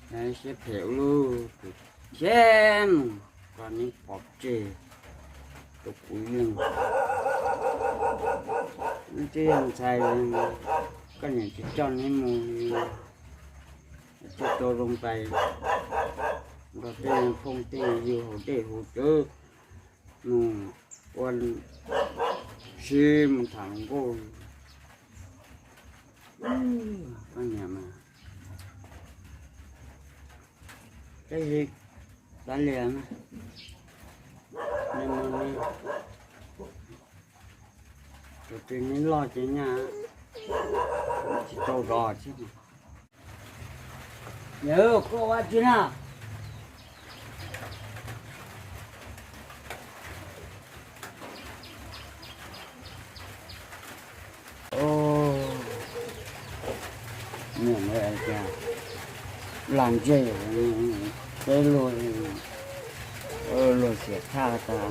Siab phem ua luaj, siab mus kom neb pov tseg rau kuv ib leeg. Neb twb yog ntxhais, koj niam tsis coj neb mus, tsis tau zoo pais nrog tej phooj tej ywg haus dej haus cawv, mus ua si mus tham hluas nkauj. Koj niam mas, tab sis kav liam, tus twg neb loj ces nyaj tsis tau zov thiab. Yawg, koj ua dab tsi na? Lam ntseg peb luag, luag xiam thaj tas.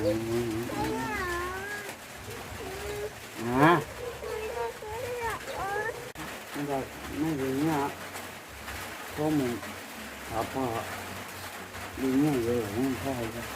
Nyob zoo, koj mus thov pog li nyob zoo, pog hais.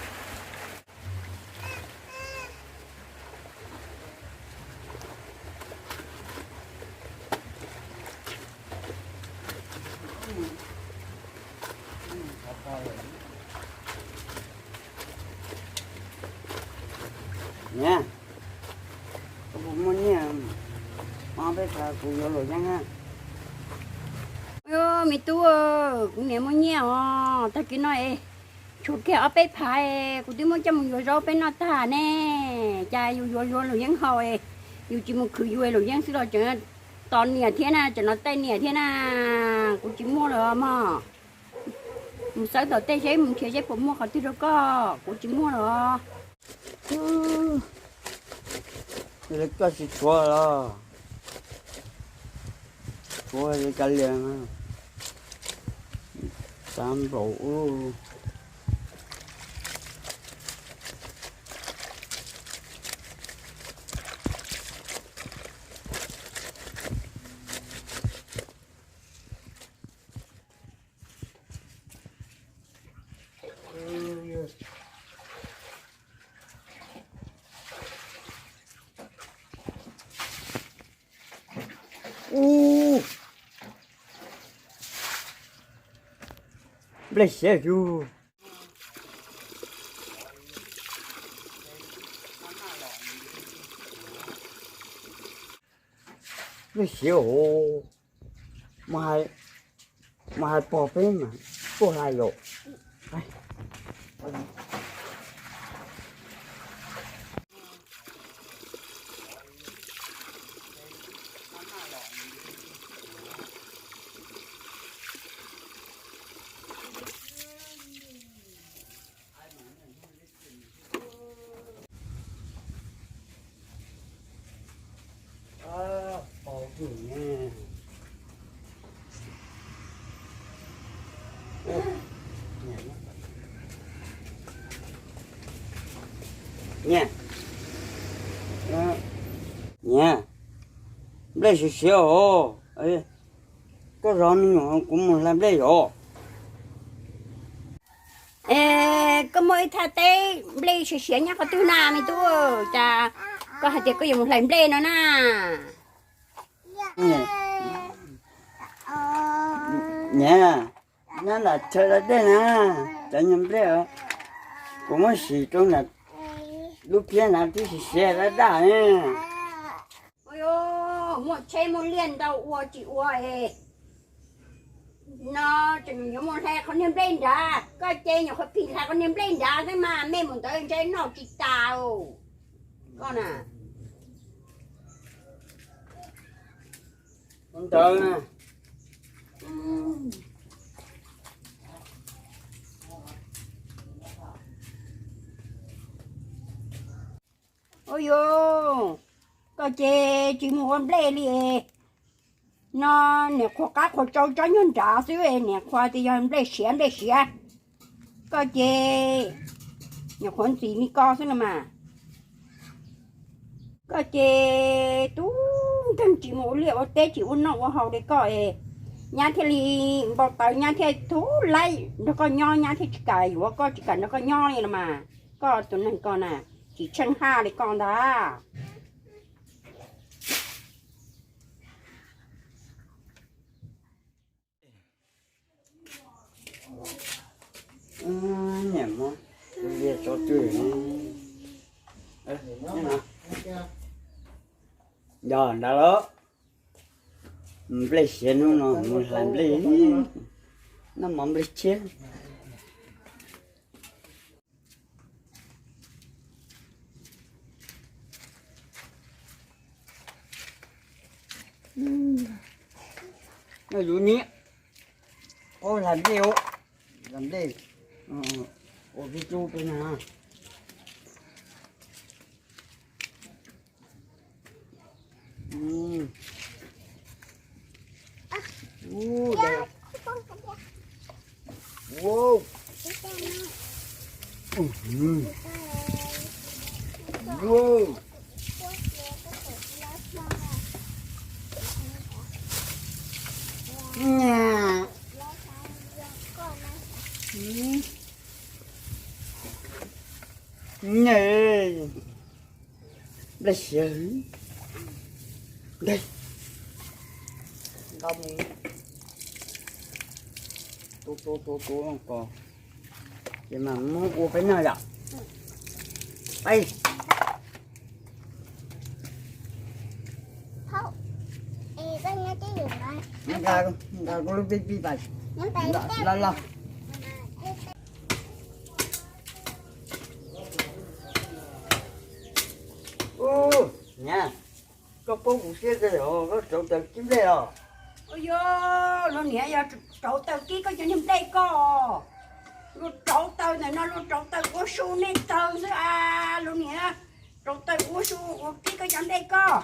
Niam, koj puas muaj nyiaj ob peb phav kuv yuav luam yeeb na? Ub, me tub, kuv niam muaj nyiaj os, tag kis no es tshuav kiag ob peb phav, kuv twb muab coj mus yuav zaub peb noj tag ne. Cas yus yuav yuav luam yeeb haus, yus tsis mus khwv yus luam yeeb xwb los tseem tos niam thiab na, tseem los tej niam thiab na. Kuv tsis muaj lawm mog. Mus xawb tom tej seb, mus nrhiav seb puas muaj qhov twg rau koj, kuv tsis muaj lawm. Koj tsis tshuav los? Tshuav li kav liam, xav npaum ub. Ub, nplej siav yug. Nplej siav os, mus hais pog peb mas tuaj hlais yom. Niam, niam, nplej siav siav os, koj zov me nyuam kuv mus hlais nplej yom. Es koj muaj ib thaj teb nplej siav siav nyob qhov twg na me tub? Cas koj hais tias koj yuav mus hlais nplej no na? Niam, nyob nram chaw dab dej na, cov nyuag nplej kuv muab sim rau nram lub phiab na twb siav siav daj daj. Muaj tsheb muaj liaj ntau ua tsis ua es no tseem yuav mus hlais qhov niag nplej nrad, koj ces nyuam qhuav phim hlais qhov niag nplej nrad xwb mas mej mus ntawd ntshe noj tsis tas. Koj na, ntawd na. Ua yus, koj ces tsis mus ua nplej li. No niam qhuav qab qhuav tsau tsob nyuag nrad xwb, niam qhuav tias yog nplej siav nplej siav. Koj ces niam qhuav ntxim li koj xwb no mas. Koj ces tub nkeeg tsis mus ua liaj ua teb tsis ua noj ua haus li koj es. Nyab thiaj li npau taws, nyab thiaj thub laib nrog koj nyob, nyab thiaj tsis kam yuav koj, tsis kam nrog koj nyob li no mas. Koj tus neeg ko na, tsis tsheej haj li koj ntag. Yog ntawd los, nplej siav hnub no mus hlais nplej, noj mov nplej tshiab. Noj yus niam, hlais nplej, hlais nplej ua peb cub peb na. Nplej siav, nqa mus tu tu tu tu ko, ces mas muab ua peb noj yom. Peb nqa, nqa kuv lub pib pib pas los los. Ub, niam, koj paub kuv siab kawg os, koj rauv taws kib nplej os. Ua yog, luag niam yog rauv taws kib koj cov niag nplej koj. Luag rauv taws ntawm no luag rauv taws ua su nej taws xwb a, luag niam rauv taws ua su ua kib koj cov nplej koj.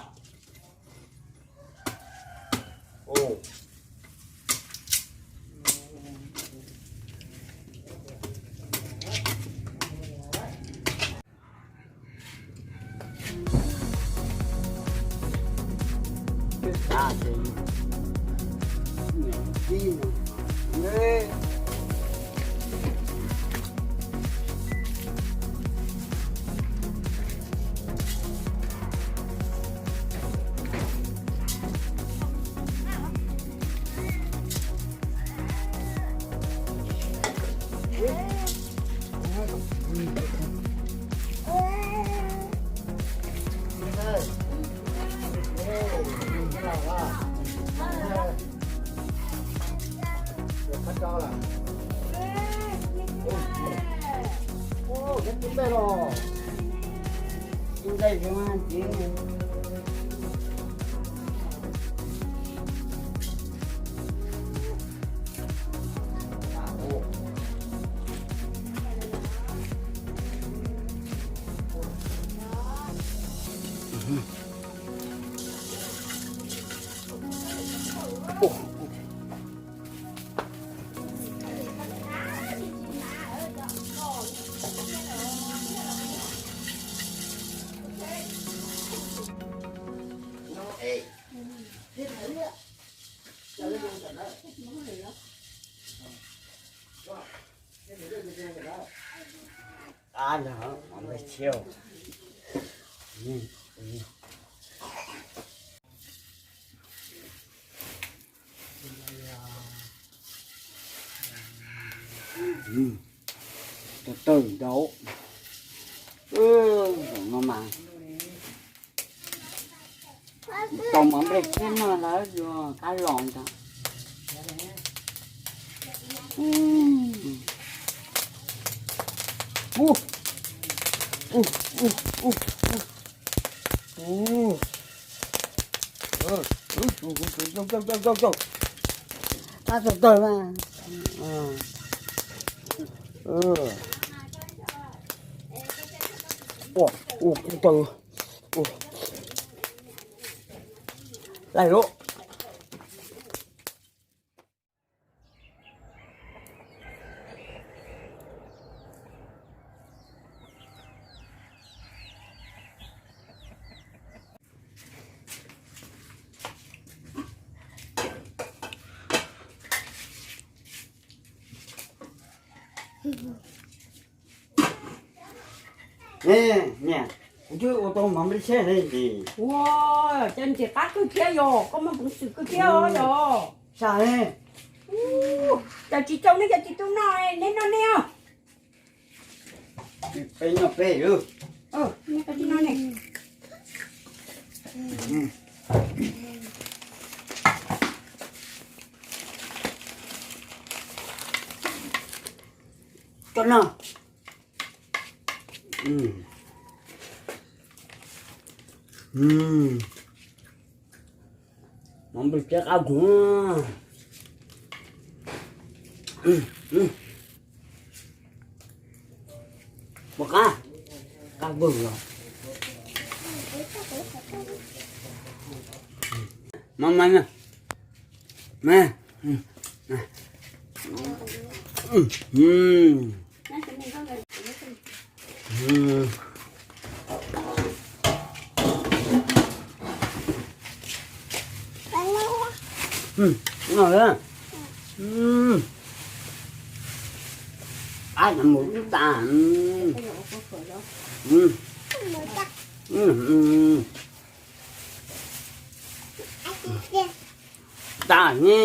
Tawg tawg ntau no mas. Tau mov nplej tshiab no lawm yuav qab los ntag. Qab tawg tawg na. Ua, ua kuj tawg. Laij lub. Niam, kuv twb ua tau mov nplej tshiab ne. Ua, cas ntxim qab kawg thiab yog koj muaj peev xwm kawg thiab os yog. Cas tsis tau neb cov txiv tub noj, neb noj neb os. Peb noj peb. Coj noj. Mov nplej tshiab qab kawg. Ua qab, qab kawg los. Mov mas na. Qab no mus ib tas. Tas ne.